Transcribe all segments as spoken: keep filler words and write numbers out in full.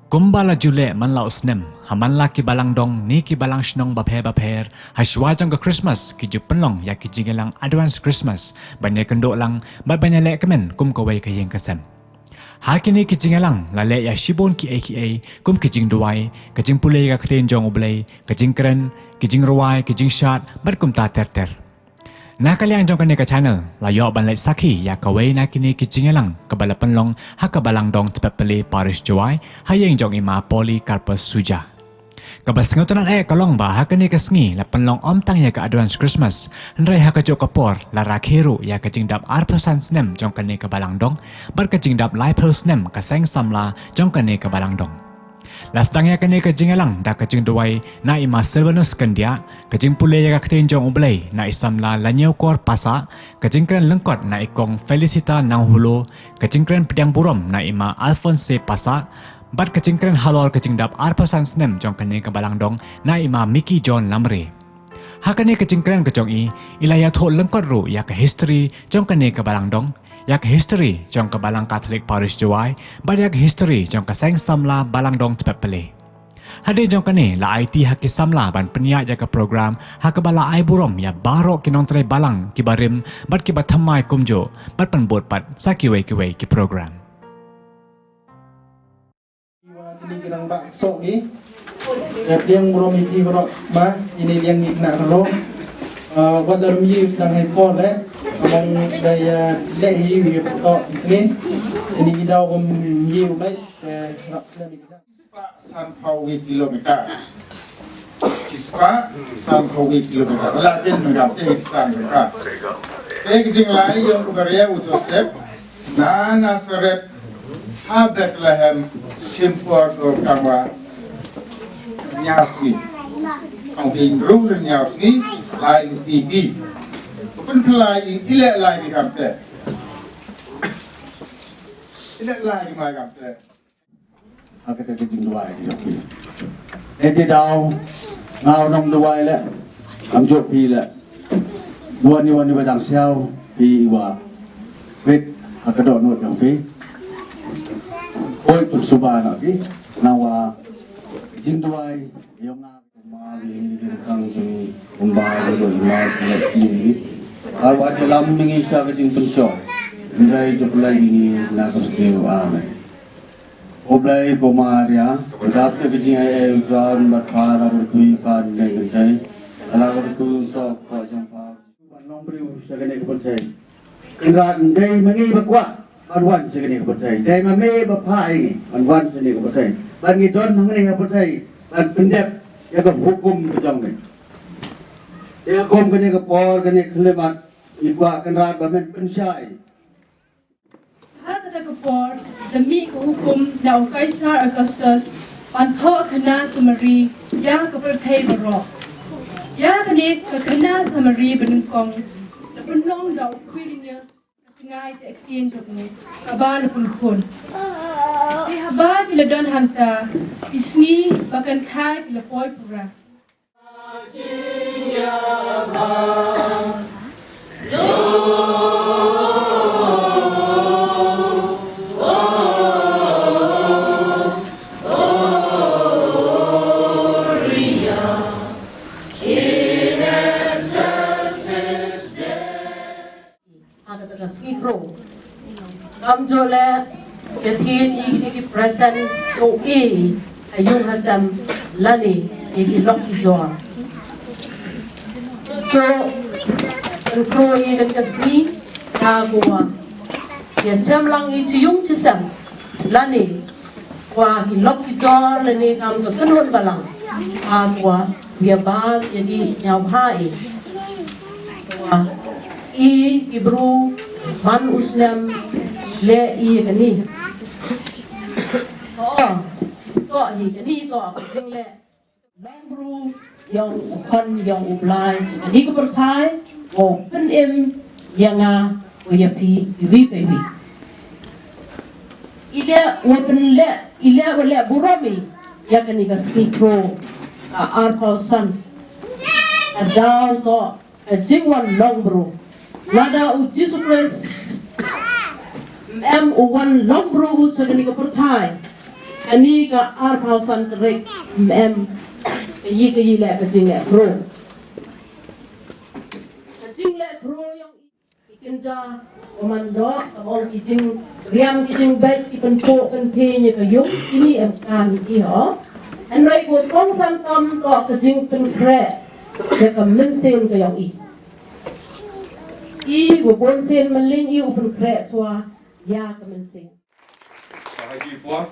Kumba la ju leh man la u snem, ha man la ki balang dong ne ki balang shnong bapher bapher, ha shuwa jong ka Christmas ki ju pynlong ïa ki jingïalang advance Christmas ban ïakynduh lang bad ban ïaleh kmen kum kawei ka ïing ka sem. Ha kine ki jingïalang la leh ïa shibun kiei kiei kum ki jingduwai, ka jingpule ïa ka ktien jong U Blei, ka jingkren, ki jingrwai, ki jingshad bad kumta ter ter. Na ka liang jong kane ka channel la ïoh ban leit sakhi ïa kawei na kine ki jingïalang kaba la pynlong ha ka Balang Dong Tpep Pale, Parish Jowai, ha ïing jong i ma Polycarpus Suja. Kaba sngewtynnat eh ka long ba ha kane ka sngi la pynlong ym tang ïa ka advance Christmas, hynrei ha kajuh ka por la rakhe ruh ïa ka jingdap arphew san snem jong kane ka balang dong bad ka jingdap laiphew snem ka seng samla jong kane ka balang dong. La sdang ïa kane ka jingïalang da ka jingduwai na i ma Silvanus Kyndiah, ka jingpule ïa ka ktien jong U Blei na i samla Laniewkor Passah, ka jingkren lyngkot na i kong Felicita Nanghulo, ka jingkren pdiang burom na i ma Alphonse Passah, bad ka jingkren halor ka jingdap arphew san snem jong kane ka balang dong na i ma Mickey John Lamre. Ha kane ka jingkren ka jong i, i la ïathuh lyngkot ruh ïa ka history jong kane ka balang dong, ïa ka history jong ka Balang Catholic Parish Jowai, bad ïa ka history jong ka seng samla Balang Dong Tpep Pale. Hadien jong kane la aiti ha ki samla ban pynïaid ïa ka program ha kaba la ai burom ïa baroh ki nongtrei balang kiba rim bad kiba thymmai kumjuh bad pynbud pat sa kiwei kiwei ki program. Ïa, wat la rymmiu dang hei por leh, among da ïa leh hi ïa pyntok ïa kine. Ini ki daw kum ïa u leh, eh, rap slem ïa ki. Spah sanphew wei kilometer. Spah sanphew wei kilometer. La kin nang te stan ka. Te ki jinglai ïong u Maria u Joseph na Nazareth ha Bethlehem, shim por ko kamwa hynñiew sngi. Ong hynriew hynñiew sngi lai u ti ki. Pynphlai i leh lai ki kam te. I leh lai ki mai kam te. Ha kata ka jingduwai ka jong phi. Te te daw nga u nongduwai leh, ngam jop phi leh. Wan ni wan ni ba dang siaw phi i wa. Peit ha ka dohnud jong phi. Hoi pynsuba na phi. Nga wa jingduwai ïong nga. Kumba ngi kang jong ngi, kumba ngi doh ïa ma ngi. Ar wa te lam ngi sha ka jingpynshoi. Ndai jong U Blei ngi na ka sniew. Amen. U Blei ko Maria, u dap te ka jingaiei u John bad pha la ka rtui pha ne ka jai. Ka la ka rtui u sok ko jong pha. Ban long briew sha kane ka pyrthei. Kynrad, dei ma ngi ba kwah ban wan sha kane ka pyrthei. Dei ma me ba phah ïa ngi ban wan sha kane ka pyrthei. Ban ngi don hangne ha pyrthei ban pyndep ïa ka hukum ka jong me. Te kum kane ka por kane ka khyllipmat ngi kwah Kynrad ba men pynshai. Ha kata ka por da mih ka hukum na u Kaisar Augustus ban thoh khynnah Samari ïa ka pyrthei baroh. Ïa kane ka khynnah Samari banyngkong la pynlong da u Quirinius. Tngai te ktien jong u kaba la pynkhun. Te haba ki la don hangta, ki sngi ba kan kha ki la poi pura. Ha kata ka sngi Kro. Kam jole, ïa thied ïa ki present to e ha ïung ha sem lane ïa ki lok ki jor. To, kan Kro ïa kata ka sngi, ka kuwa. Ïa chem lang ïa chi ïung chi sem lane Wa ki lok ki jor lane kam ka kynhun balang. Ha kwah ïa ba ïa dih sñiawbha i. Wa i ki bru man u snem leh i kani. Oh, to hi kani to ka jingleh. Long bru yong u khon yong u Blai, kani ka pyrthai, wow pynim ïa nga, wow ïa phi, iwi pa iwi. I leh wa pynleh, i leh wa leh burom i ïa kani ka sngi Kro, ka arphew san ka daw toh ka jingwan long bru. Lada u Jisu Khrist em u wan long bru cha kani ka pyrthai, Kani ka arphew san tarik em ka yi ka yi leh ka jingleh bro. Ka jingleh bro yong i ki kynja ko man doh ka ong ki jingriam ki jingbeit ki pynpoh pynphi ïa ka yung kini em kam i ho. Hynrei ko kong san tam to ka jingpynkhreh ïa ka mynsiem ka yong i. I wa bun sien mylliñ i u pynkhreh chwa ïa ka mynsiem. Ka ha ji por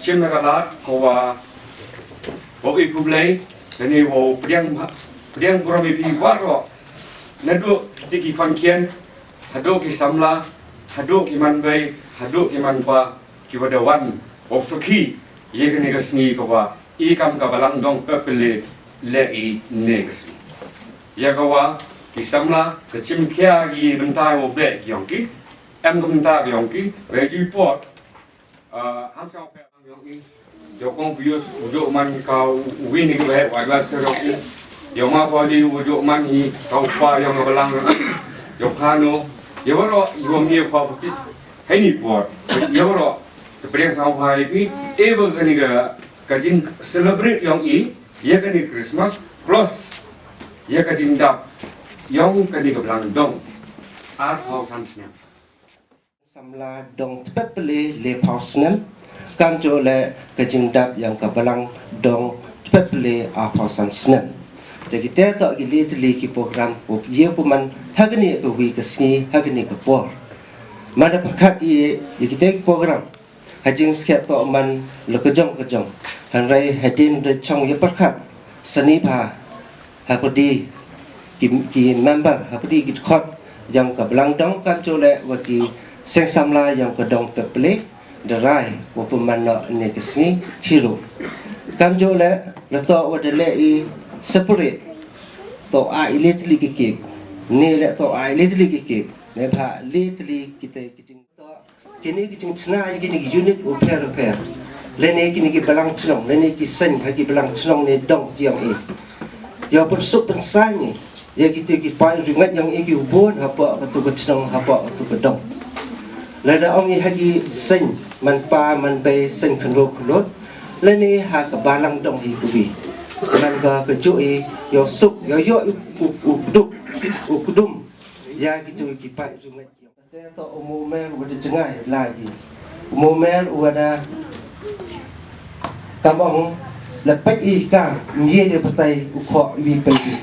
chim na ka lad ko wa wa i khublei kane wa pdiang pdiang burom i phi waroh naduh kiti ki khon khian haduh ki samla haduh ki manbei haduh ki manpa ki wa da wan wa sakhi ïa kane ka sngi ko wa i kam ka balang dong pepele leh i ne ka sngi. Ïa ka wa ki samla ka chim khia ki bynta wa beh ki yong ki em ka bynta ki yong ki wa ji por. Ah, ham sa phe yong i. Yo kong Pius u jo man ka u wi ni ki wa wa sa yong i. Yo ma pa li u jo man hi ka u pa yong ka balang yong i. Yo kano yo ro yo mi ka pati. Hai ni por yo ro te priang sa ha i pi e ba ka ni ka ka jing celebrate yong i ïa ka ni Christmas plus ïa ka jingdap yong ka ni ka balang dong arphew san snem. Samla dong tpet pele lephew snem. Kam jo le ka jingdap yong ka balang dong tpet pele arphew san snem. Te ki te to ki le tele ki program u ye pu man ha ka ni ka wi ka sngi ha ka ni ka por. Man da pyrkhat i ïa ki te ki program. Ha jingskhem to man la ka jong ka jong. Hynrei hadien da chong ïa pyrkhat sani ba ha pudi ki, ki member ha pudi ki khot yong ka balang dong kam jo le wa ki seng samla yong ka dong pepele da rai wa pu man no ne ka sngi chiru. Kam jo le la to wa da le i separate to a i le tli ki kik ne le to a i le tli ki kik ne ba le tli ki te ki jing to Kini ki jingchna ïa kini ki unit u pher u pher. Lane kini ki balang chnong, lane ki seng ha ki balang chnong ne dong jiang i. Ïa pynsuk pynsang i ïa kiti ki paid ringat yong i ki u bun hapoh katu ka chnong hapoh katu ka dong. Lada ong i ha ki seng man pa man bei seng khynroo khynroo lane ha ka balang dong i kubi. Man ka ka ju i ïa suk ïa ïa u u u kduk u kdum ïa kitu ki paid ringat. Te to u Mumer u da jngai lai i. U Mumer u da kamong la pek i ka mie de patai u kho i wi pek i.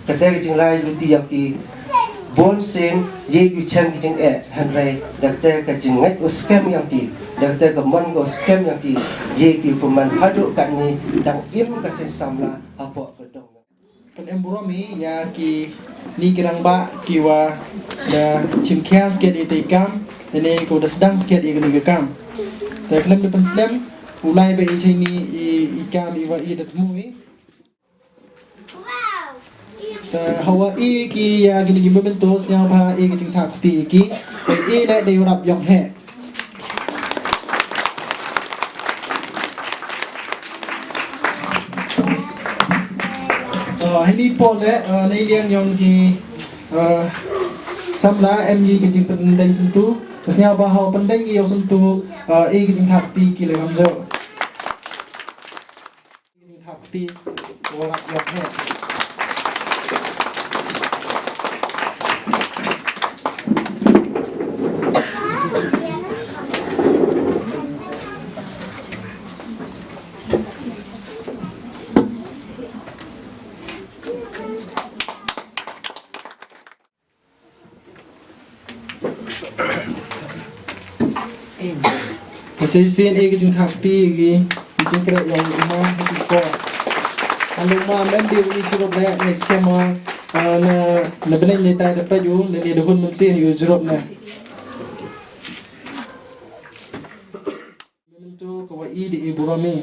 Kate ka jinglai luti yang ki bon sen ye ki chen ki jing e hynrei da kate ka jingngeit u skem yang ki da kate ka mon ko skem yang ki ye ki peman hadu ka ni dang im ka sen samla hapoh ka dong. Pynemburom ïa kini ki rangbah ki wa da chim khia skhet ïa i kam, ne ko da sdang skhet ïa kani ka kam. Te khlem da pynslem, u lai ba i chini i kam i wa i da thmu i. Te hawa i ki ïa kini ki mementos ïa ba i ki jingthap ti ki, i le da yurap yong he. Hini pole nei liang yong ki samla em yi ki jingpyndeng sentu. Sñiaw ba haw pyndeng ki yow sentu, e ki jingthap ti ki le kamjooh. Ki jingthap ti, warap yong he. Ka shisien e ki jingthap ti ki, ki jingkhreh yong u ma ha ki por. Alo ma mem bi u i chirup le ne skhem ma, na, na bneng ne tai da paju ne ne da hun mynsiem yu chirup ne. Memento ka wa i di i burom i.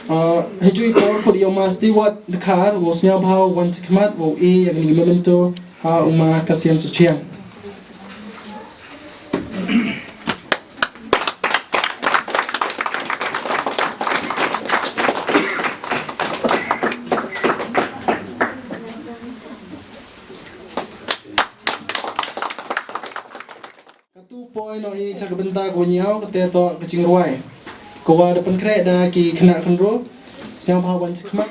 Ah, ha ju i por khot ïa u ma Stewart Dkhar, wow sñiawbha wan chakhmat, wow i ïa kani ka memento ha u ma Kasian Suchiang. Katu poi noh i cha ka bynta ka wa ñiaw, kate toh ka jingrwai. Kawa da pynkhreh da ki khynnah khynroo. Sngewbha wan shakhmat.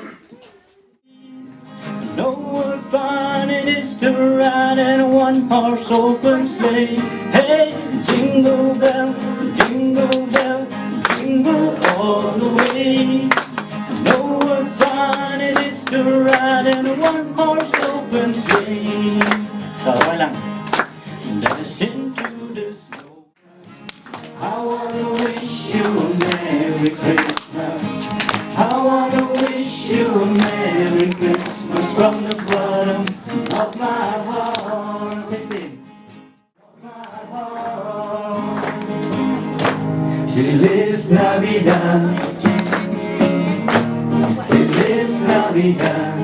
Know what fun it is to ride in a one-horse open sleigh. Hey, jingle bell, jingle bell, jingle all the way. Know what fun it is to ride in a one-horse open sleigh. Dancing through the snow. I wanna wish you a Merry Christmas. I wanna wish you a Merry Christmas from the bottom of my heart. Feliz Navidad. Feliz Navidad.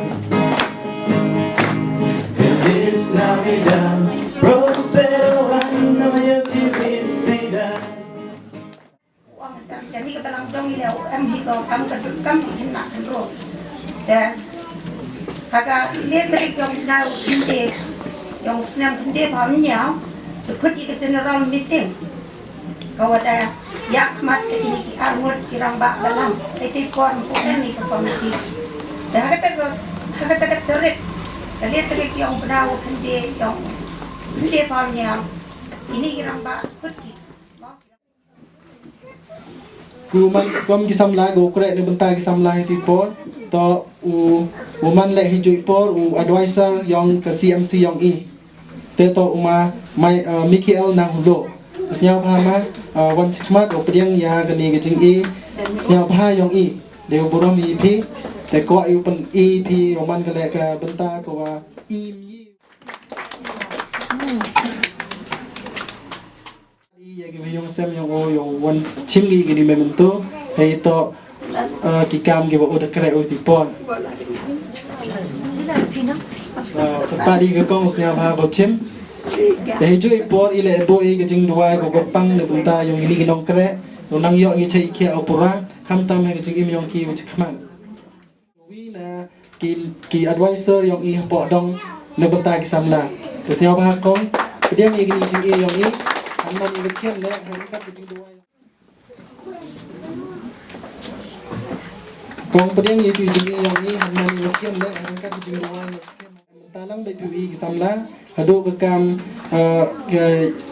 Feliz Navidad. Prospero año y felicidad. Ong jan jani ka balang dong ïa u em hi ko kam ka dut kam hi khynnah khynroo. Te ha ka le tarik yong na u khynde yong snem khynde ba ynñiaw. Te khut ïa ka general meeting. Ka wada ïa khmat ka ini ki arngut ki rangbah balang. Te te por pu em hi ka committee. Te ha ka ta ha ka ta tarik ka le tarik yong bna u khynde yong khynde ba ynñiaw. Ini ki rangbah khut ki Ku man kum ki samla, ku kreh na bynta ki samla hi ti por. To u, u man leh hi juh i por u advisor yong ka C M C yong i. Te to u ma mai, uh, Michael Nanghulo. Sngewbha ma, uh, wan shakhmat u pdiang ïa kane ka jing i. Sngewbha yong i. Dei u burom i phi. Te kwah i u pyn i phi u man ka leh ka bynta ka wa i mi. Ïa ki ba ïong sem ïong o ïong wan chim ki ki di memento. Hei to, eh, ki kam ki ba u da kreh u ti por. Eh, pa di ka kong sngewbha ko chim. Te hei ju i por i le bo i ka jingduwai ko ko pang na bynta ïong ini ki nongkreh. Nang ïoh ngi chei i kia u pura. Kham tam hei ka jingim ïong ki u chikman. Wi na ki, ki advisor ïong i hapoh dong na bynta ki samla. Te sngewbha kong pdiang ïa kini jing i ïong i. Hynmen i ba khian leh hynkat ki jingduwai. Kong pdiang ïa kini jing i ïong i hynmen i ba khian leh hynkat ki jingduwai. Talang ba phi i ki samla. Haduh ka kam, eh, ka,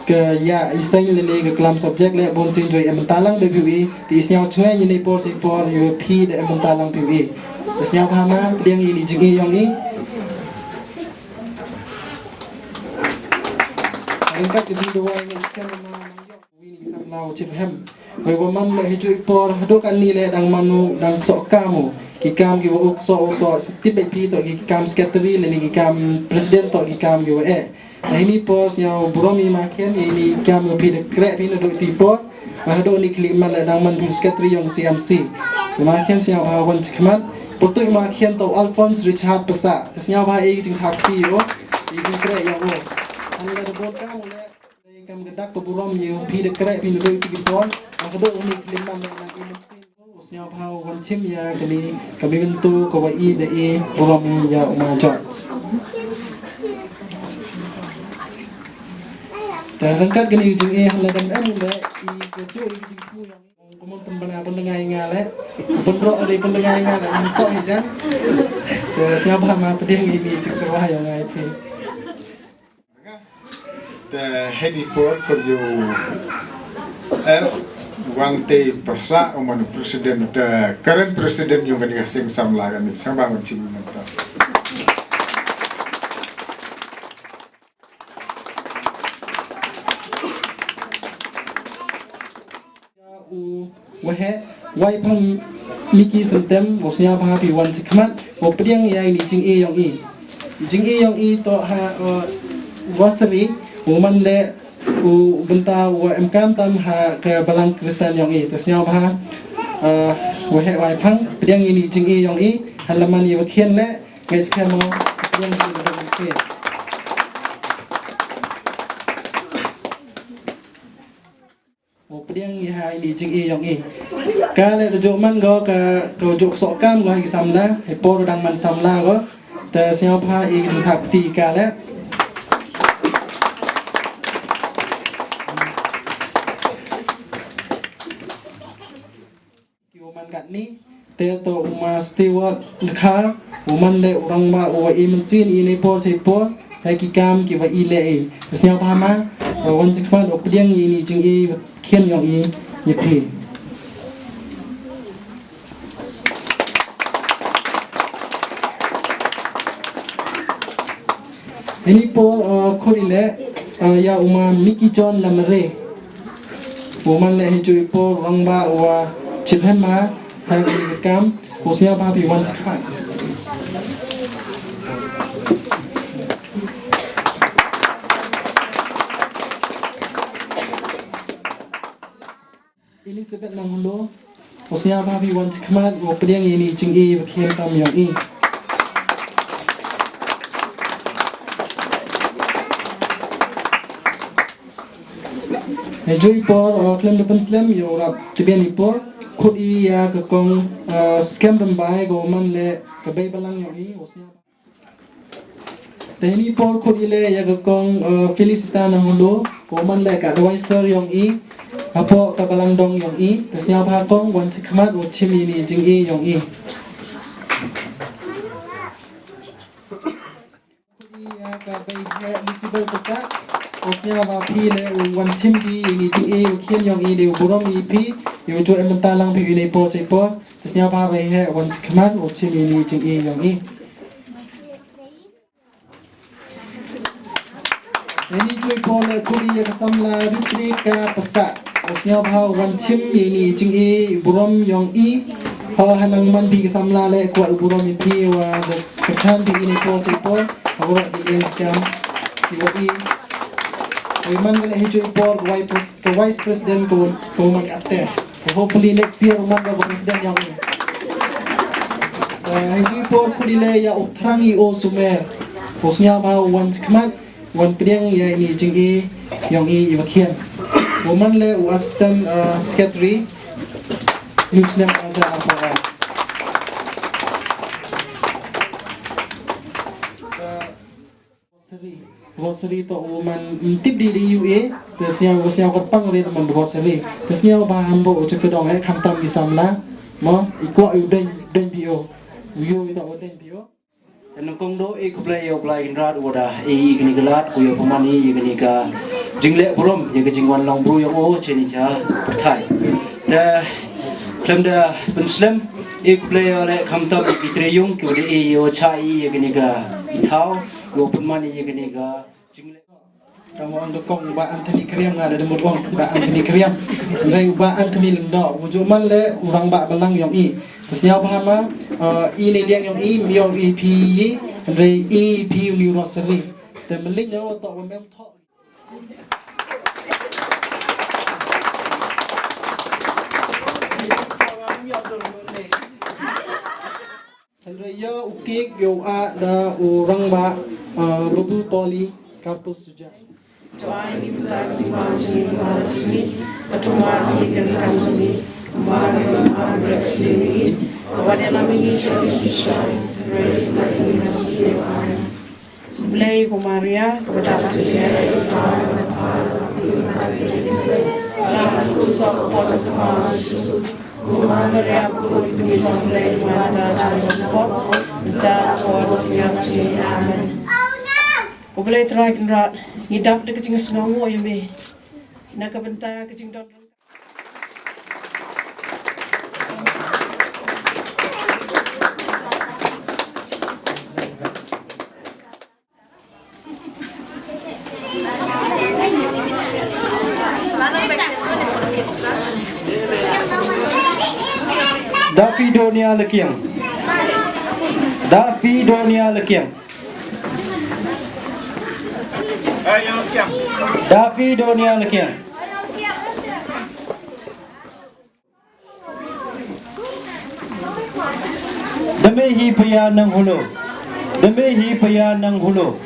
ka ïa i seng lane ka klam subject le bun sien joi em talang ba phi i. Ti i sngewbha chngei ïa ni por si por ïa phi da em talang phi i. Ti sngewbha ma pdiang ïa ni jing i ïong i. Ryngkat ka jingduwai ni skem ma. Wi ni ki samla u chip hem. Wei wa man leh hi ju i por haduh kan ni leh dang manu dang soh kam u. Ki kam ki wa uk soh u to tip beit phi to ki kam secretary lane ki kam president to ki kam ki wa eh. Na hi ni por sñiaw burom i ma khian i ni kam u phi da kreh phi na duh ti por. Wa haduh ni klik man leh dang man phi secretary yong C M C. Ma khian sñiaw ha wan chikmat. Pyrtuh ma khian to Alphonse Richard Pasa. Te sñiaw ha i jingthak ti u. I jingkreh yong u. Han leh da bot kam u leh. Kam ka dak ka burom ïa u phi da kreh phi na doi phi ki por. Ba ka dok u ni klim man na na i mynsiem. U sñiaw bha u wan chim ïa kani ka memento ka wa i da i burom ïa u ma jot. Te ryngkat kani ka jingïa han la dang em le i ka joi i ka jingkhu ïa u. Kumon pynbna pyndengai nga le. Pynroh ri pyndengai nga le. Ngi tok hi jan. Te sñiaw bha ma pdiang i ni jingkyrwa ïa nga i phi. Te heni por ko yu er wan te pasa u man president te current president yung kani ka seng samla kani seng bangun ching nanta. U waheh Waiphang Miki Sentem, u sñiaw bha phi wan chi khmat, u pdiang ïa ini jingïa yong i. Jingïa yong i to ha, uh, Wasri, u man le u bynta u em kam tam ha ka balang Kristan yong i. Te sñiaw bha, uh, waheh Waiphang, pdiang ini jingïa yong i, han la man i wa khian le, ngai skhem mo, pdiang ini jingïa. U pdiang i ha ini jingïa yong i. Ka le da juk man go ka, ka juk soh kam go ha ki samla, he por dang man samla go. Te sñiaw bha i jingthak ti ka le. Te to u ma Stewart Dkhar, u man leh u rangbah uba i mynsiem ine i por sha i por ha ki kam kiba i leh i. Te sngewbha ma, wan sngewbha u pdiang ine i jingïakynduh yong i ïa phi. Ine i por, uh, khot i leh, uh, ïa u ma Mickey John Lamare. U man leh ha i jong i por rangbah uba chilhem ha ki kam, u sngewbha phi wan sngewbha. Elizabeth Nanghulo, u sngewbha phi wan sngewbha u pdiang ine i jingïakynduh yong i. Ha i jong i por, uh, khlem da pynslem ïa u rap tbian i por, khot i ïa ka kong, uh, Skhem Rymbai, ka u man leh ka bei balang yong i, u sngewbha. Te ine i por khot i leh ïa ka kong, uh, Felicita Nanghulo, ka u man leh ka advisor yong i hapoh ka balang dong yong i. Te sngewbha kong wan sngewbha u shim ine i jingïakynduh yong i. Khot i ïa ka bei heh Lucibel Passah, u sngewbha phi leh u wan shim phi ine i jingïakynduh yong i, dei u burom i phi ïa u ju em bynta lang phi ine i por sha i por. Te sngewbha bei heh wan sngewbha u shim ine i jingïakynduh yong i. Ine i jong i por leh khot i ïa ka samla Ritrika Passah, u sngewbha wan shim ine i jingïakynduh burom yong i. Ho ha nang man phi ka samla leh kwah u burom i phi wa da kyrchan phi ine i por sha i por ha u rap di ïeng skhem i wa i. Oi man ka leh ha i jong i por ka vice pres-, ka vice president ka, ka man ka te. Hopefully next year u man ka president yong i. Eh, ha i jong i por khot i leh ïa u Thrang i o Sumer. U sngewbha wan sngewbha wan pdiang ïa ine i jingïakynduh yong i iba khian. U man leh u assistant, uh, secretary. News nem aja apa. Uh, Rosary. Rosary to u man tip di di u e. Te sngewbha, sngewbha kyrpang ri te man Rosary. Te sngewbha ham bo u chukdong eh khamtam i samla. Mo, i kwah u deng, deng phi o. U ïoh i to u deng phi o. Te nyngkong doh i khublei ïa u Blei Kynrad u da i ïa kane ka lad, u ïa pynman i ïa kane ka jingleh burom ïa ka jingwan long bru ïa u cheni cha pyrthai. Te khlem da pynslem i khublei ïa u leh khamtam ïa ki tre yung ki u da i ïa u cha i ïa kane ka i thaw, u ïa pynman i ïa kane ka jingleh. Ka mut ong da kong u Bah Anthony Kriam nga da mut ong Bah Anthony Kriam. Hynrei u Bah Anthony Lyngdoh u ju man leh u rangbah balang yong i. Te sngewbha ma, eh, i ne liang yong i, yong i phi i, hynrei i phi u ni Rosary. Te mlin yong to u mem tho. Hynrei ïa u kik ïa u ah da u rangbah, ah, Babu Poli Karpus Suja. Blei ko Maria, ko da Amen. Ko Blei Trai Kynrad, ngi dap da ka jingsngewnguh ïa me na ka bynta ka jingdon. Daffy Donia Lekiang. Daffy Donia Lekiang. Daffy Donia Lekiang. Demi hi paya nang hulo. Demi hi paya nang hulo.